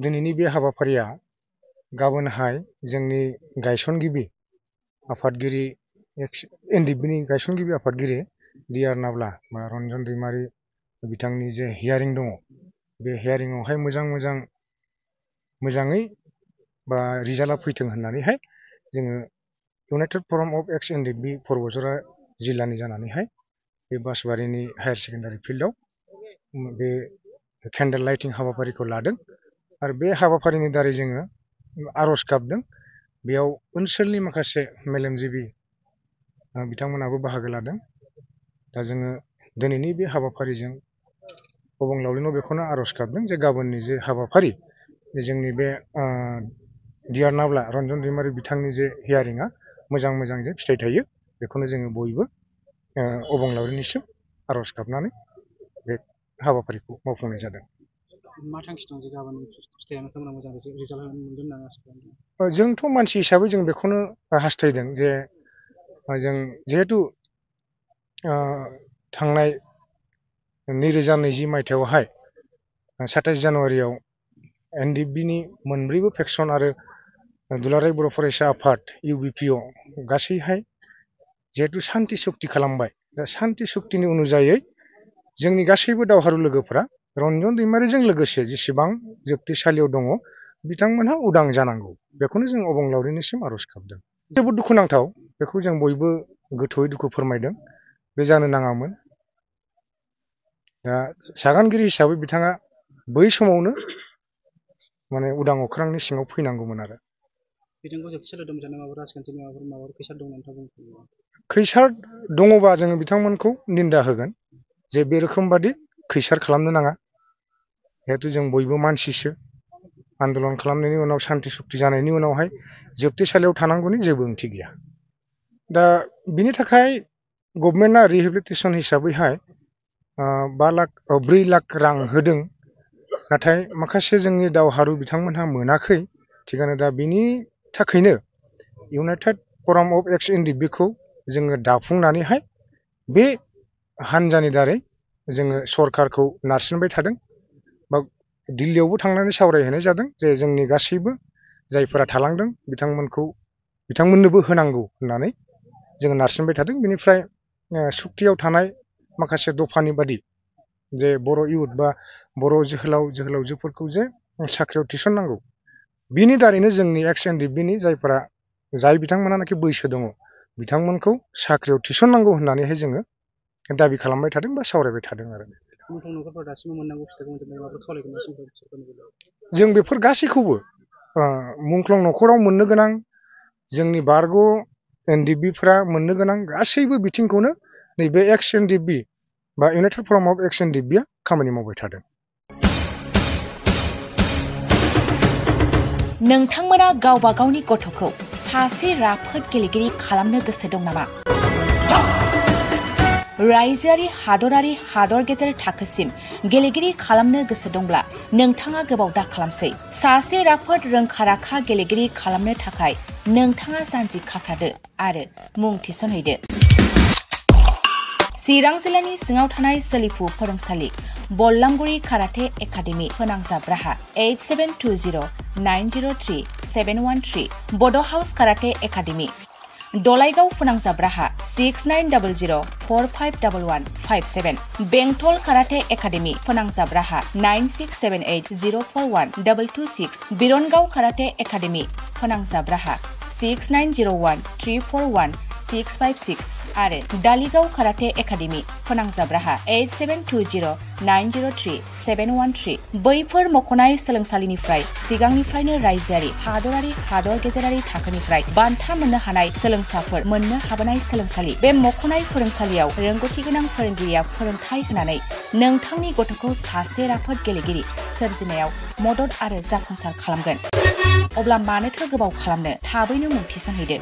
दिनैनि बे हाबाफारिया गाबोनहाय जोंनि गायसनगिरि आफादगिरि एनडिएफबि नि गायसनगिरि आफादगिरि डिआर नाब्ला बा रन्जन दैमारि बिथांनि जे हियारिं दङ बे हियारिंआवहाय मोजाङै बा रिजाल्टआ फैथों होननानैहाय जोङो इउनाइटेड फराम अफ एक्स एनडिएफबि परबतजरा जिल्लानि जानानैहाय बे बासबारिनि हायार सेकेन्डारि फिल्डआव बे केन्डेल लाइटिं हाबाफारिखौ लादों आरो बे हाबाफारिनि दारै जोङो आर'ज गाबदों। बेयाव ओनसोलनि माखासे मेलेमजिबि बिथांमोनाबो बाहागो लादों। दा जोङो दिनैनि बे हाबाफारिजों अबंलावरिनाव बेखौनो आर'ज गाबदों जे गाबोननि जे हाबाफारि जोंनि बे डिआर नाब्ला रन्जन दैमारि बिथांनि जे हियारिंआ मोजां जे फिथाइ थायो बेखौनो जोङो बयबो अबंलावरिनिसिम आर'ज गाबनानै बे हाबाफारिखौ मावफुंनाय जादों। मा थांखि दं जे गाबोन फिथाइया नोंथांमोना मोजां रिजाल्ट मोनगोन होननानै आसा खालामदों? जोंथ' मानसि हिसाबै जों बेखौनो हास्थायदों जे जों जिहेतु थांनाय 2020 मायथाइयावहाय 27 जानुवारियाव एनडिएफबि नि मोनब्रैबो फेक्सन आरो दुलाराय बर' फरायसा आफाद इउबिपिअ गासैहाय जिहेतु सान्ति सुक्ति खालामबाय। दा सान्ति सुक्तिनि अनुजायै जोंनि गासैबो दावहारु लोगोफोरा रन्जन दैमारिजों लोगोसे जेसेबां जोबथेसालियाव दङ बिथांमोनहा उदां जानांगौ बेखौनो जों अबंलावरिनिसिम आर'ज गाबदों। जोबोद दुखुनांथाव, बेखौ जों बयबो गोथौयै दुखु फोरमायदों। बे जानो नाङामोन। दा सागानगिरि हिसाबै बिथाङा बै समावनो माने उदां अख्रांनि सिङाव फैनांगौमोन आरो। बिथांखौ जोबथेसालियाव दोनबाय थानाय माबाफोर राजखान्थिनि माबाफोर खैसार दं नोंथाङा बुंनो? खैसार दङबा जोङो बिथांमोनखौ निन्दा होगोन जे बे रोखोमबादि खैसार खालामनो नाङा। जिहेतु जों बयबो मानसिसो। आन्दलन खालामनायनि उनाव सान्ति सुक्ति जानायनि उनावहाय जोबथेसालियाव थानांगौनि जेबो ओंथि गैया। दा बिनि थाखाय गभर्नमेन्टआ रिहेबिलिटेसन हिसाबैहाय 4 लाख रां होदों। नाथाय माखासे जोंनि दावहारु बिथांमोनहा मोनाखै। थिगानो, दा बिनि थाखायनो इउनाइटेड फराम अफ एक्स एनडिएफबि खौ जोङो दाफुंनानैहाय बे हानजानि दारै जोङो सरकारखौ नारसिनबाय थादों बा दिल्लीयावबो थांनानै सावरायहैनाय जादों जे जोंनि गासैबो जायफोरा थालांदों बिथांमोननोबो होनांगौ होननानै जोङो नारसिनबाय थादों। बेनिफ्राय सुक्तियाव थानाय माखासे दफानि बादि जे बर' इउथ बा बर' जोहोलावजोफोरखौ जे साख्रियाव थिसननांगौ, बिनि दारैनो जोंनि एक्स एनडिएफबि नि जाय बिथांमोनाखि बैसो दङ बिथांमोनखौ साख्रियाव थिसननांगौ होननानैहाय जोङो दाबि खालामबाय थादों बा सावरायबाय थादों आरो। जों बेफोर गासैखौबो मुंख्लं न'खराव मोननो गोनां, जोंनि बारग' एनडिएफबिफ्रा मोननो गोनां गासैबो बिथिंखौनो नैबे एक्स एनडिएफबि बा इउनाइटेड फराम अफ एक्स एनडिएफबिआ खामानि मावबाय थादों। नोंथांमोना गावबा गावनि गथ'खौ सासे राफोद गेलेगिरि खालामनो गोसो दं नामा? रायजोआरि हादरारि हादर गेजेर थाखोसिम गेलेगिरि खालामनो गोसो दंब्ला नोंथाङा गोबाव दा खालामसै। सासे राफोद रोंखा-राखा गेलेगिरि खालामनो थाखाय नोंथाङा जानजि खाफ्रादो आरो मुं थिसनहैदो। चिरां जिल्लानि सिङाव थानाय सोलिफु फोरोंसालि बल्लामगुरि काराटे एकाडेमि फोनांजाब राहा 8720903713 बड' हाउस काराटे एकाडेमि दलाइगाव फोनांजाब राहा 6900451157 बेंटल काराटे एकाडेमि फोनांजाब राहा 9678041226 बिरनगाव काराटे एकाडेमि फोनांजाब राहा 6901341656 आरो दालिगाव काराटे एकाडेमि फोनांजाब राहा 8720903713 बैफोर मख'नाय सोलोंसालिनिफ्राय सिगांनिफ्रायनो रायजोआरि हादरारि हादर गेजेरारि थाखोनिफ्राय बान्था मोननो हानाय सोलोंसाफोर मोननो हाबोनाय सोलोंसालि। बे मख'नाय फोरोंसालियाव रोंगौथि गोनां फोरोंगिरिया फोरोंथाय होनानै नोंथांनि गथ'खौ सासे राफोद गेलेगिरि सोरजिनायाव मदद आरो जाफुंसार खालामगोन। अब्ला मानोथो गोबाव खालामनो, थाबैनो मुं थिसनहैदो।